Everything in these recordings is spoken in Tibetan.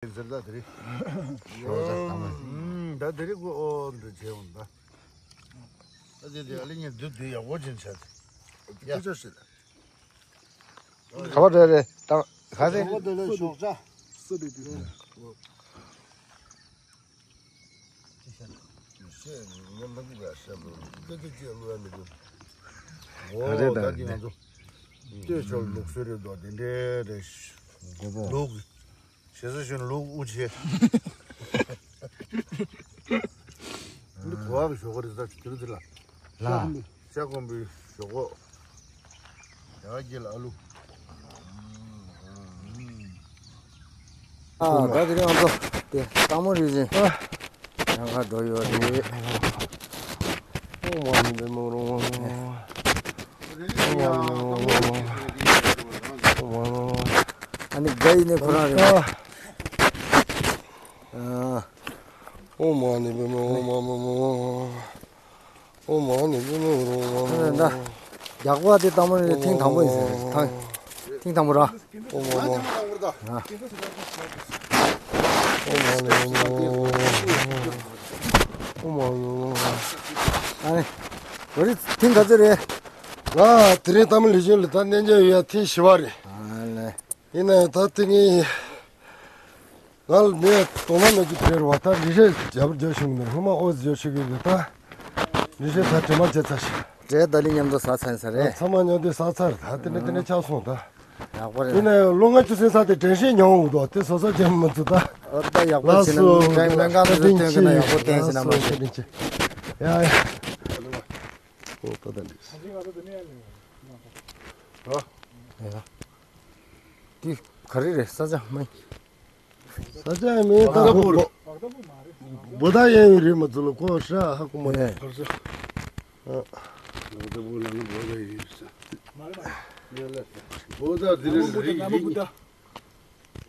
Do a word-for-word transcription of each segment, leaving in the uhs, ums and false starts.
ཟེར་ད་དེ་རེད། ཞོགས་ཇ་དང་མ། ཨུམ། ད་དེ་རེད་གོ། ཨོ་འདི་བྱས་འོང་ད། ད་དེ་དེ་ཨ་ལི་ཉིན་དུ་དུ་ཡག་པོ་ཅན་བྱས་ཏེ། ཡ། ཅི་ཅོ་ཤི་ལ། ག་བ་རེ་རེ་ད་ག་རེ། ཞོགས་ཇ་དེ་ལས་ཞོགས་ཇ། སུ་དེ་དེ། ང་ལ་ཀུ་ག་ཤ་ལོ་ཀུ་ཀུ་ཀུ་ལོ་ཡ་མི་འདུག་ཨོ་ད་དེ་ང་ཚོ་ལྟོས་ཤོར་ལུགས་སྲོལ་རེད་དོ། དེ་འདྲའི་རེད། མགོ་པོ་ལུགས་ཞེ་ས་ཞོན་ལུགས་དབུ་ཆེ། འདི་གོ་བ་གི་ཞོགས་པ་རེད་ད་དེ་རེད་ལ། ལ། ཤ་སྐོམ་པའི་ཞོགས་པ། ཡ་གི་ལ་ཨ་ལུ། ཨ་ད་དེ་རིང་ང་ཚོ་དེ་སྟག་མོ་རི་བཞིན་ཡང་ཁ་འགྲོ་ཡོད་རེད། ཨོ་མ་ནི་པདྨ་རོ་མ་མ། ཨོ་མ་ནི་པདྨ་རོ་མ་མ། ཨ་ནི་དགའ་ཡི་ནི་ཁོ་རང་རེད། ཨ། ཨོ་མ་ནི་པདྨ་ཨོ་མ་མ་མ། ཨོ་མ་ནི་པདྨ་རོ་མ་མ། ད་རྒྱག་པ་དེ་དང་པོ་ནི་ཐེངས་དང་པོ་ཡིན་ཟེར། ཐེངས་ཐེངས་དང་པོ་ར། ཨོ་མ་མ། ཨོ་མ་ནི་པདྨ་ཨོ་མ་མ། ཨ་ནི། འོ་རི་ཐེངས་ག་ཚོད་རེད། ང་དེ་རིང་ཏཱ་མི་ལི་ཇོན་ལ་ད་གནས་མཇལ་ཡོད་ཡ་ཐེངས་བཞི་པ་རེད། ཨ་ལེ། ཡིན་ན་ཡང་ད་ཐེངས་ངས། ང་ལ་ནས་དོ་སྣང་མེད་རྒྱུ་དེ་རེད་བ། ད་རི་རེད་རྒྱབ་རྒྱབ་བྱུང་ནས་སྔོན་མ་ཨོ་ཟི་རྒྱབ་བྱེད་ཀྱི་ཡོད། ད་རི་རེད་ད་དྲན་མ་བྱེད་ཚར་ཤག་འདྲེ་ད་ལི་མཉམ་དུ་ཟ་ཚར་ས་རེད། ཚང་མ་མཉམ་དུ་ཟ་ཚར། ད་དེ་ནས་དེ་ནས་ཆགས་སོང་ད། ཡག་པོ་རེད། དེ་ནས་ལོ་ལྔ་བཅུ་ཟིན་ས་དེ་དྲན་ཤེས་མྱོང་འོང་དོ། དེ་བཟོ་ས་ཅན་མི་ཚུ་ད། ཨོ་ད་ཡག་པོ་ལགས་བྱས་ན་སོ། ལས་ཀ་ལ་བརྟེན་གི་ན་ཡག་པོ་བརྟེན་ཟིན་ན་མ་ཤེས། ཡ་ཡ། ཨོ་ད་ད་འདི། ཨ། ཡ། འདི་ག་རེ་རེད་ས་ཆ་མ། ས་ཆ་མེད་ད་བོ་ད་བོ། བོ་ད་ཡན་ཡོད་རེད་མ་ཚོ་ལ་ཁོ་ཧྲ་ཧ་གོ་མ་རེད། ཨ། བོ་ད་བོ་ལ་ནི་བོ་ད་ཡོད་ས། བོ་ད་དེ་རེད་རེད།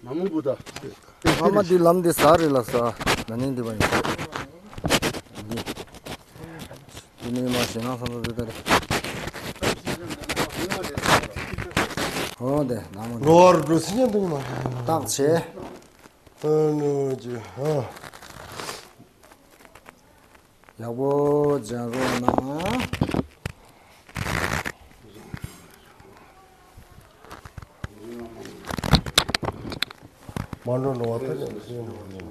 མ་མོ་བུ་ད། ཨ་མ་འདི་ལམ་འདི་ཟ་རེད་ལ་ཟ། ན་ནིང་འདི་བ་ཡིན། འདི། འདི་ནི་མ་ཞེ་ན་ས་ན་འདི་ད་རེད། ཨོ་དེ་ན་མོ་འདི། ནོར་འགྲོ་སི་ཉན་འདུག་མ། བཏགས་བྱས། ཨ་ནུ་ཅི་ཨ། ཡག་པོ་སྦྱང་རོགས་གནང་། མ་འགྲོ་འགྲོ་བ་ཐ་ཆད་ཤེས་འགྲོ་བ་ཉིན།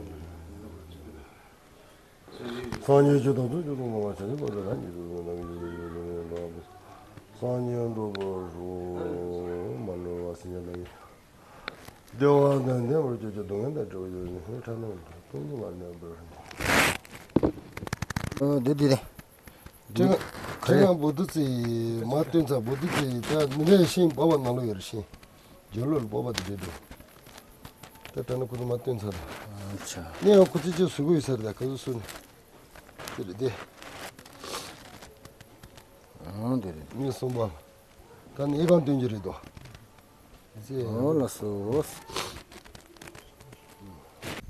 སང་ཉིན་ཆུ་དང་ཚུལ་ཆུ་དང་མ་བ་བྱ་ཆུ་བ་ལ་རང་གི་ཆུ་དང་ནང་གི་ཆུ་དང་ཆུ་དང་ལ་སང་ཉིན་འགྲོ་བ་རུ་མ་འགྲོ་བ་སི་ཉིན་ལ་ཡིན། བདེ་བ་དང་ལྡན་པར་གྱུར་ཅིག་སྡུག་བསྔལ་དང་བྲལ་བར་གྱུར་ཅིག་ཧེ་ཁྲ་ནང་དུ་སྟོང་ཉིད་ལ་གནས་པར། ཨ་འདི་འདི་རེད། ཁྲི་ཁྲི་ཁང་བུ་དུ་ཙི་མ་བཏོན་ཚར། བུ་དུ་ཙི་ད་མི་རེ་ཤིང་སྤོབས་པ་ནང་ལོགས་ཡོད་རེད། ཤིང་རྒྱུ་ལོ་ལ་སྤོབས་པ་དེ་འདྲ་འདུག་ད་ད་ནི་ཁོ་ཚོ་མ་བཏོན་ཚར་ད། ཨ་ཆ། ནས་ཡང་ཁོ་ཚོ་ཅིག་ཟུག་གི་ཡོད་ས་རེད། ད་ག་ཚོད་སུ་ནི་དེ་རེད་དེ། ཨང་དེ་རེད། མི་གསུམ་པ། ད་ནི་ཨི་ཁང་སྟོན་རྒྱུ་རེད་དོ། ཨོ་ལགས་སོ།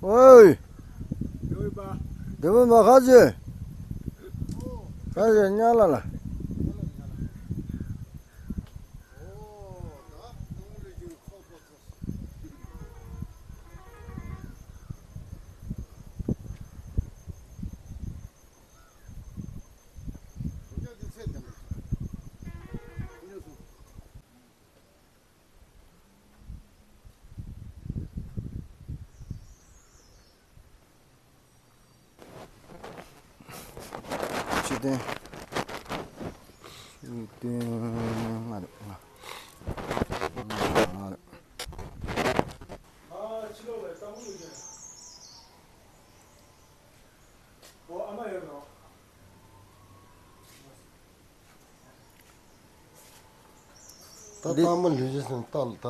ཨོའི། དེ་མོ་མ་ཁ་ཅེ། ཁ་ཅེ་ཉ་ལ་ལ། ཆོས་སྟོན། ཆོས་སྟོན་ལྔ་རེད། ལྔ་རེད། ད་འདི་སྟག་མོ་ལུས་ཀྱི་སེམས་སྟག་ལ་ད་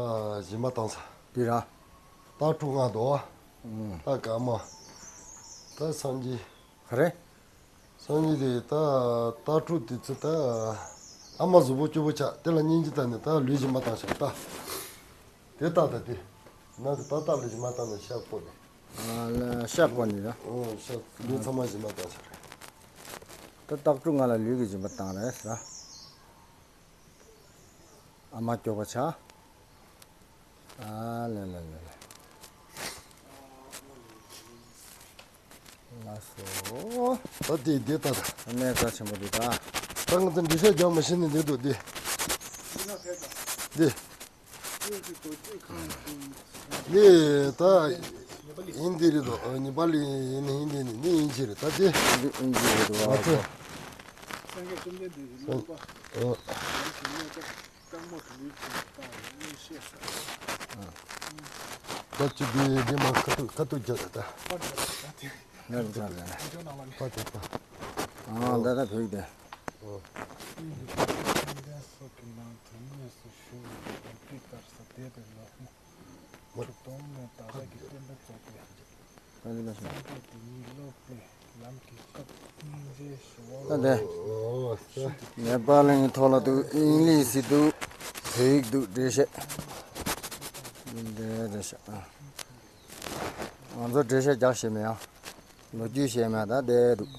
གཞན་མ་བཏང་ས། འདི་ར། སྟག་ཕྲུག་ལྔ་དོ། ཨུམ། ད་དགའ་མ། ད་སངས་རྒྱས། ག་རེ། སངས་རྒྱས་དེ་ད་སྟག་ཕྲུག་དེ་ཚོ་ད་ཨ་མ་གཟུགས་པོ་སྐྱོ་པོ་ཆགས། དེ་ལ་སྙིང་རྗེ་ད་ནི་ད་ལུས་གཞན་མ་བཏང་ཤག་ད། དེ་ལྟ་ད་དེ། ནང་གི་ཏག་ཏག་ལ་གཞན་མ་བཏང་ནས་ཤ་བོར་ནས། ཨ་ལ་ཤ་བོར་ནས་ར། ཨོ་ཤ་ལུས་ཚང་མ་གཞན་མ་བཏང་ཤག་རེད། ད་སྟག་ཕྲུག་ལྔ་ལ་ལུས་ཀྱི་གཞན་མ་བཏང་རེད་ཟེར། ཨ་མ་སྐྱོ་པོ་ཆགས། ཨ་ལེ་ལེ་ལེ་ལེ། ཨ་སོ། ད་དེ་དེ་ད་ད། གནས་རྩ་ཆེན་པོ་འདི་ད། ད་ང་ཚོ་འགྲེལ་བཤད་རྒྱག་མ་ཤེས་ནས་འདི་འདུག་འདི། འདི། འདི་ད་ཧིན་དི་རེད་དོ། ཨ། ནི་པ་ལི་ཡིན་ན་ཧིན་དི་ནི་ནི་དབྱིན་ཇི་རེད་ད་དེ། འདི་དབྱིན་ཇི་རེད་དོ། ཨ་ཙི། ཨ། ད་ཅི་འདི་འདི་མ་ཁ་ཐུག་ཁ་ཐུག་རྒྱག་ད། ང་རུ་ཚར་རེད། པ་དེ་པ། ཨ་ད་ད་བོད་དེ། ཨ། ད་འདི་ལ་ཤོག་ད་དེ། ནེ་པ་ལིའི་ཐོག་ལ་འདུག་ཨིང་ལིཤ་འདུག་བོད་ཡིག་འདུག་འགྲེལ་བཤད། འདི་འདྲ་ཤག་ང་ཚོ་འགྲེལ་བཤད་རྒྱག་ཤེས་མེད་ཡ། ལོ་རྒྱུས་ཤེས་མེད་ད་བསྡད་འདུག་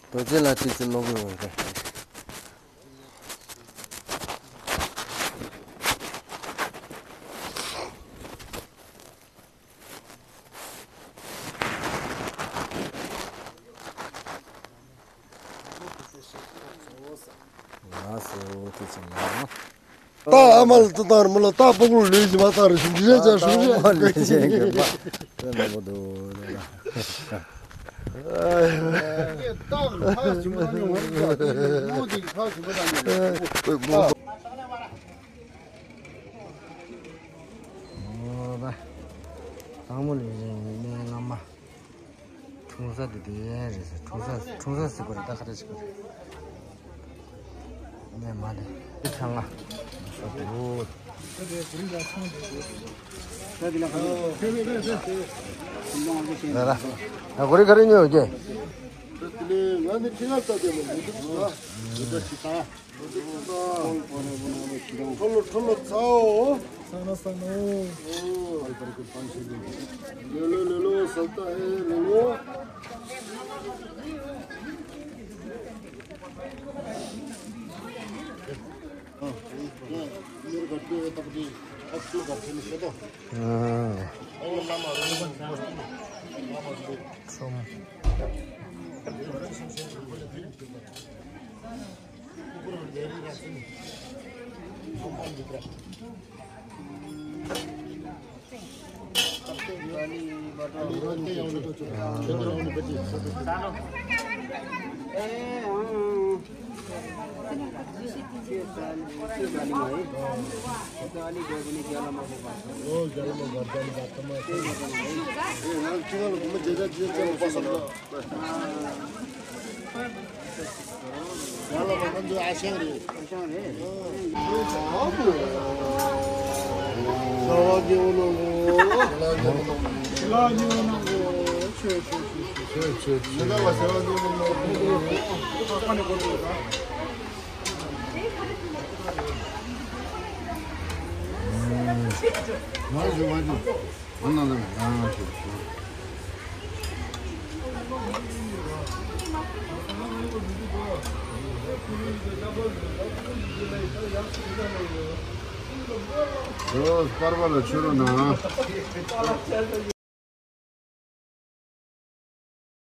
རྡོ་རྗེ་ལ་ཏི་ཙི་ལོག་ཡོད་རེད། ལགས་སོ། ཐུགས་རྗེ་ཆེ་གནང་། ད་ཨ་མ་ལ་ད་ལྟ་ར་མོ་ལ་ད་སྤོ་བོར་ལུས་ཀྱི་མ་ད་ར་ཞིག་འདི་རེད་ཅག་ཞུ་རེད། ཨ་མ་ལུས་བཞིན་གྱི་མ་དེ་མང་པོ་འདུག་ད་ལྟ་ཕ་ཞིམ་པོ་ད་ཉོ་མ་རེད་ཅག་ནོ་དེ་ཕ་ཞིམ་པོ་ད་ཉོ་མ་རེད། ཨོ་ད་དང་མོ་ལུས་བཞིན་གྱི་མ་ལ་མ། འཁྲུངས་ས་དེ་དེ་རེད་ཟེར། འཁྲུངས་ས་འཁྲུངས་ས་ཟེར་དགོས་རེད་ད་ག་རེ་ཟེར་དགོས་རེད། ནས་མ་དེ་དེ་ཁ་ང་ཤོག་དེ་འོ། ད་ལ་ད་གོ་རེ་ག་རེ་ཉོ་ཡོད་ཀྱི། ང་ནི་ཁྱི་ང་ལྟ་དེ་མི་འདུག་ད་འདི་ད་ཅི་ད། ཁྲོ་ལོ་ཁྲོ་ལོ་ཚའོ། ཚ་ན་ཚ་ན། ལེ་ལོ་ལེ་ལོ་ཟ་ད་ཨེ་ལེ་ལོ། མྱུར་ག་ཏུ་ཨེ་ཏག་ཏི་ཨ་ཏུ་ག་ཕེ་ནི་ཤེ་ཏོ། ཨ་ལ་མ་རུ་ལ་མ་རུ་ལ་མ་རུ་ལ། ཁྲོམ། ཡ་ལ་མ་ཁོང་ཚོའི་ཨ་ཞང་རེད། ཨ་ཞང་རེད། ཤ་བ་རྒྱལ་པོ་ནང་གོ། ཤ་བ་རྒྱལ་པོ་ནང་གོ། ཆོས་ཆོས་ཆོས་ཆོས། ཆོས་ཆོས་ཆོས། མི་འདང་བ་ཤ་བ་རྒྱལ་པོ་ནང་གོ། ཁ་ནས་གོ་ཐུབ་ད། མ་ཞུ་མ་ཞུ། ཡོ། པར་པར་ལ་ཆུ་རུ་ན།